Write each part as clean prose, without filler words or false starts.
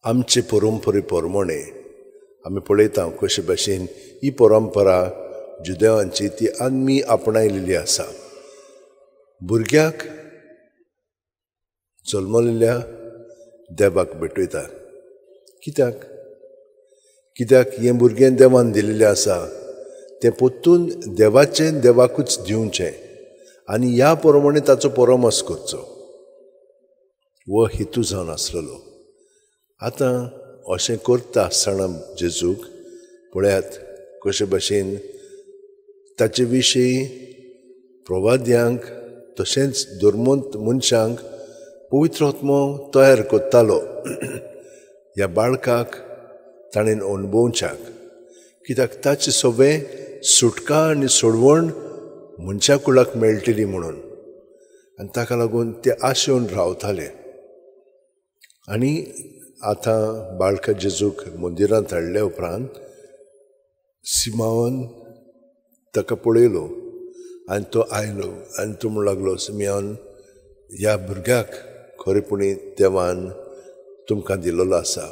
आमचे परंपरे प्रमाणे आमी पळयता कशे भाशेन ही परंपरा जुदेवांची ती आमी आपणायलेली आसा. भुरग्याक जल्मलेल्या देवाक भेटयतात. कित्याक? कित्याक हें भुरगें देवान दिल्लें आसा, तें परतून देवाचें देवाकूच दिवचें आनी ह्या प्रमाणे ताचो परामर्श करचो हो हेतू जावन आसलेलो. आतां अशें करता आसतना जेजूक पळयात कशे भाशेन ताचे विशीं प्रवाद्यांक तशेंच धर्मंत मनशांक पवित्र आत्मो तयार करतालो ह्या बाळकाक ताणें अणभवच्याक. कित्याक ताचे सगळें सुटका आनी सोडवण मनशा कुळाक मेळटली म्हणून, आनी ताका लागून ते आशेवन रावताले. आनी आतां बाळका जेजूक मंदिरांत हाडल्या उपरांत सिमांवान ताका पळयलो आनी तो आयलो आनी तो म्हणूंक लागलो, सिमियान, ह्या भुरग्याक खरेपणी देवान तुमकां दिल्लो आसा.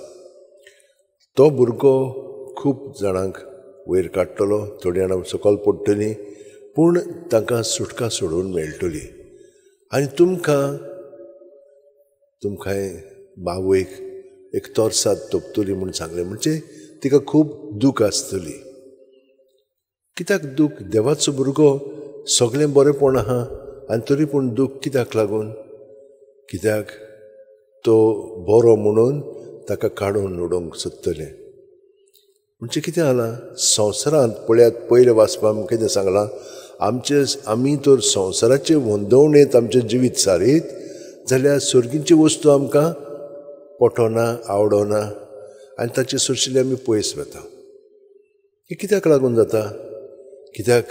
तो भुरगो खूब जाणांक वयर काडटलो, थोडी जाणां सकयल पडटलीं, पूण तांकां सुटका सोडून मेळटली. आनी तुमकां तुमकांय बावयक एक तोरसाद तोपतली म्हूण सांगलें. म्हणजे तिका खूब दूख आसतली. कित्याक दूख? देवाचो भुरगो सगळें बरेंपण आहा आनी तरी पूण दूख कित्याक लागून? कित्याक तो बरो म्हणून ताका काडून उडोवंक सोदतलें. म्हणजे कितें जालां संवसारांत? पळयात, पयलें वाचपाक कितें सांगलां, आमचे आमी तर संवसाराचे वंदवणेंत आमचें जिवीत सारीत जाल्यार सर्गीची वस्तू आमकां पटोना, आवडना आनी ताचे सरशिल्ले आमी पयस वता. हें कित्याक लागून जाता? कित्याक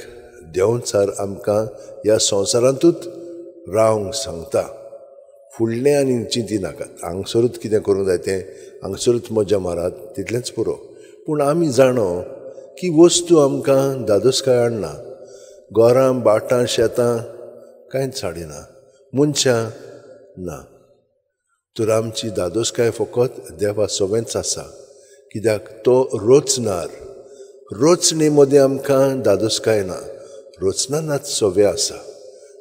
देंवचार आमकां ह्या संवसारांतूच रावंक सांगता. फुडलें आनी चिंती नाकात, हांगसरूच कितें करूंक जाय तें हांगसरूच मजा मारात, तितलेंच पुरो. पूण आमी जाणो की वस्तू आमकां दादोसकाय हाडना, घरां भाटां शेतां कांयच हाडिना, मनशां ना. तर आमची दादोसकाय फकत देवा सवेंच आसा. कित्याक तो रोचणार, रोचणे मदें आमकां दादोसकाय ना, रोचनानाच सवें आसा.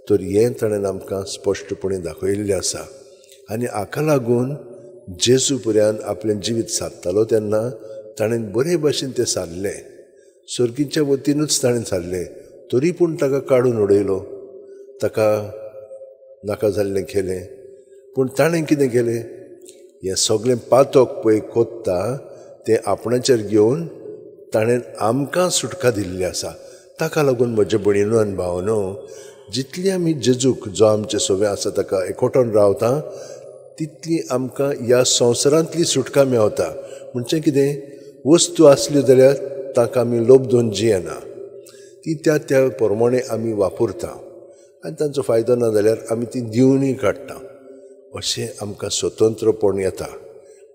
तर हें ताणें आमकां स्पश्टपणी दाखयल्लें आसा. आनी हाका लागून जेजू पर्यान आपलें जिवीत सादतालो तेन्ना ताणें बरे भाशेन तें सारलें, सर्गीच्या वतीनूच ताणें सारलें, तरी पूण ताका काडून उडयलो, ताका नाका जाल्लें केलें. पूण ताणें कितें केलें? हें सगळें पातक पळय कोत्ता तें आपणाचेर घेवन ताणें आमकां सुटका दिल्ली आसा. ताका लागून म्हज्या भयणीनो आनी भावनो, जितली आमी जेजूक जो आमचे सवें आसा ताका एकवटून रावता तितली आमकां ह्या संवसारांतली सुटका मेवता. म्हणजे कितें, वस्तू आसल्यो जाल्यार ताका आमी लोब जियेना, ती त्या त्या प्रमाणे आमी वापरता आनी तांचो फायदो ना जाल्यार आमी ती दिवनूय काडटा. अशें आमकां स्वतंत्रपण येता.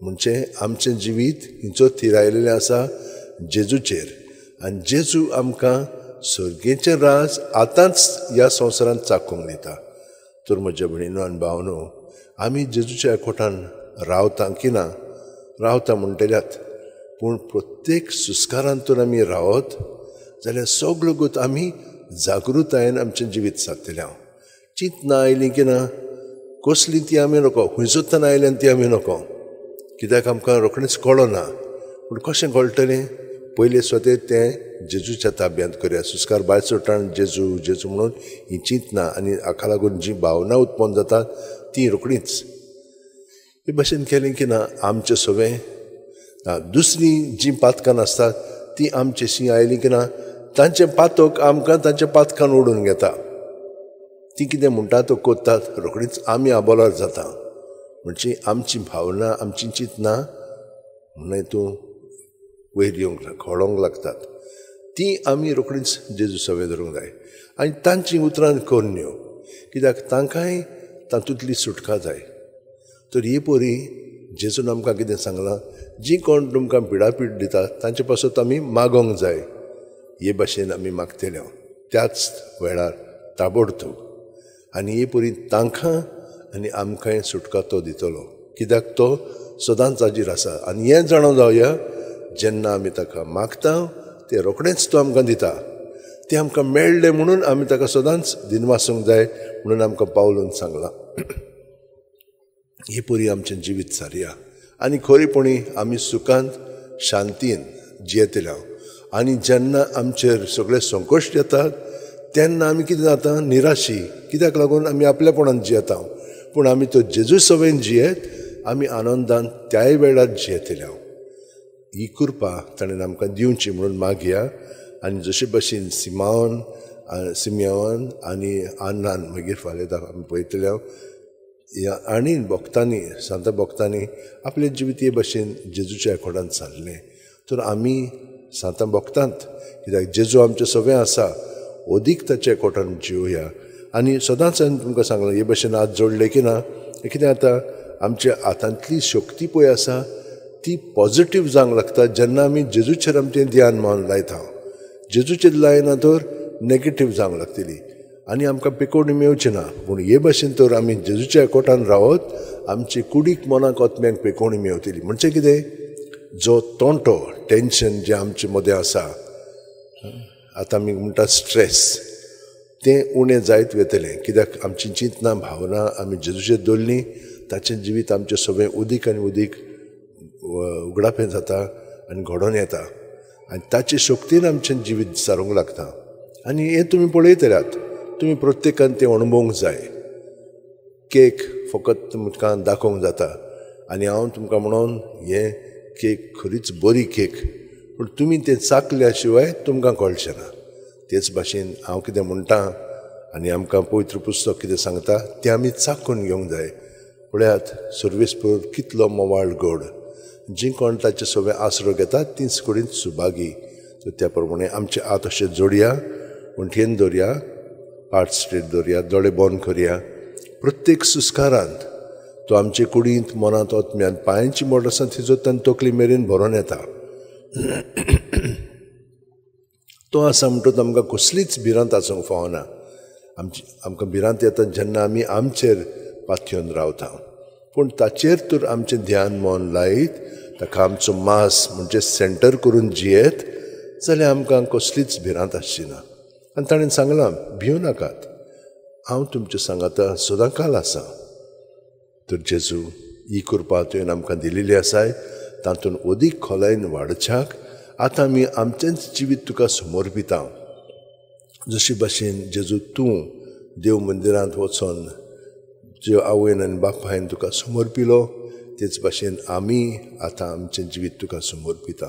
म्हणजे आमचें जिवीत हिंचो थिरायलेलें आसा जेजूचेर, आनी जेजू आमकां सर्गेचें राज आतांच ह्या संवसारांत चाखूंक दिता. तर म्हज्या भयणीनो आनी भावनो, आमी जेजूच्या एकवटान रावता की ना रावता म्हणटल्यात, पूण प्रत्येक सुस्कारांतून आमी रावत जाल्यार सगळो गोत आमी जागृतायेन आमचें जिवीत सादतलें. हांव चिंतना आयलीं की ना कसली ती आमी नको, खंयसरतान आयली आनी ती आमी नको, कित्याक आमकां रोखडीच कळना. पूण कशें कळटलें? पयलें स्वते तें जेजूच्या ताब्यांत करया. सुस्कार भायर सोडटान जेजू जेजू म्हणून ही चिंतना आनी हाका लागून जी भावना उत्पन्न जाता ती रोखडीच हे भाशेन केलें की ना आमचें सगळें. दुसरीं जीं पातकां आसतात ती आमचेशी आयलीं की ना तांचें पातक आमकां तांच्या पातकान ओडून घेता. ती कितें म्हणटा तो करतात, रोखडीच आमी आबोलार जाता. म्हणजे आमची भावना आमची चिंतना म्हणून तूं वयर येवंक खळोंक लागतात, ती आमी रोखडीच जेजू सवें धरूंक जाय आनी तांचीं उतरां करून न्हय, कित्याक तांकांय तातूंतली सुटका जाय. तर ही परी जेजून आमकां कितें सांगलां, जीं कोण तुमकां पिडापीड दितात तांचे पासत आमी मागोंक जाय. हे भाशेन आमी मागतले त्याच वेळार ताबडतोब, आनी हे परी तांकां आनी आमकांय सुटका तो दितलो, कित्याक तो सदांच हाजीर आसा. आनी हें जाणा जावया, जेन्ना आमी ताका मागता तें रोखडेंच तो आमकां दिता. तें आमकां मेळ्ळें म्हणून आमी ताका सदांच दिनवासूंक जाय म्हणून आमकां पावलून सांगलां. ही परी आमचें जिवीत सारया आनी खरेपणी आमी सुखांत शांतीन जियेतले. आनी जेन्ना आमचेर सगळे संकश्ट येतात तेन्ना आमी कितें जाता, निराशी. कित्याक लागून आमी आपल्यापणान जियेता, पूण आमी तो जेजू सवेन जियेत आमी आनंदान त्याय वेळार जियेतले. ही कृपा ताणें आमकां दिवची म्हणून मागया. आनी जशे भशेन सिमियान आनी आन्नान मागीर फाल्यां आमी पळयतले आनी भक्तांनी, सांता भक्तांनी आपले जिवीत हे भशेन जेजूच्या एकोडान चाललें. तर आमी सांता भक्तांत, कित्याक जेजू आमचें सगळें आसा, अदीक ताच्या एकोटान जिवया. आनी सदांच हांवें तुमकां सांगलां, हे भशेन हात जोडले की ना कितें जाता, आमच्या हातांतली शक्ती पळय आसा ती पॉजिटीव जावंक लागता जेन्ना आमी जेजूचेर आमचें ध्यान मन लायता. जेजूचेर लायना तर नेगेटीव जावंक लागतली आनी आमकां पिकोवणी मेवची ना. पूण हे भशेन तर आमी जेजूच्या एकोटान रावत आमचे कुडीक, मनाक, आत्म्याक पिकोवणी मेवतली. म्हणजे कितें, जो तोंटो टेंशन जें आमचे मदें आसा, आतां आमी म्हणटा स्ट्रेस, तें उणें जायत वतलें. कित्याक आमची चिंतना भावना आमी जेजूचेर दवरली, ताचें जिवीत आमचें सगळें उदीक आनी उदीक उगडापें जाता आनी घडोवन येता आनी ताचे शक्तीन आमचें जिवीत सारूंक लागता. आनी हें तुमी पळयतल्यात, तुमी प्रत्येकान तें अणभवूंक जाय. केक फकत तुमकां दाखोवंक जाता आनी हांव तुमकां म्हणून हें केक खरीच बरी केक, पूण तुमी तें चाखल्या शिवाय तुमकां कळचें ना. तेच भाशेन हांव कितें म्हणटा आनी आमकां पवित्र पुस्तक कितें सांगता तें आमी चाखून घेवंक जाय. पळयात, सर्वेस्पर कितलो मोवाळ गोड, जी कोण ताचे सगळे आसरो घेतात तीच कुडींत सुभागी. तर त्या प्रमाणे आमचे हात अशें जोडया, वण्ठयेन दवरया, पाट स्ट्रेट दवरया, दोळे बंद करया. प्रत्येक सुस्कारांत तो आमचे कुडींत, मनांत, आत्म्यांत, पांयांची मोड आसा तिजो तान तकली मेरेन भरोन येता. तो आसा म्हणटकच आमकां कसलीच भिरांत आसूंक फावना. आमकां भिरांत येता जेन्ना आमी आमचेर पातयेवन रावता, पूण ताचेर तर आमचें ध्यान मन लायत ताका आमचो मास म्हणजे सेंटर करून जियेत जाल्यार आमकां कसलीच भिरांत आसची ना. आनी ताणें सांगलां, भिवं नाकात, हांव तुमचें सांगाता सदां काल आसा. तर जेजू ही कृपा तुवें आमकां दिलेली आसाय, तातूंत अदीक खोलायेन वाडच्याक आतां आमी आमचेंच जिवीत तुका समर्पिता. जशे भाशेन जेजू तूं देव मंदिरांत वचोन ज्यो आवयन आनी बापायन तुका समर्पिलो, तेच भाशेन आमी आतां आमचें जिवीत तुका समर्पिता.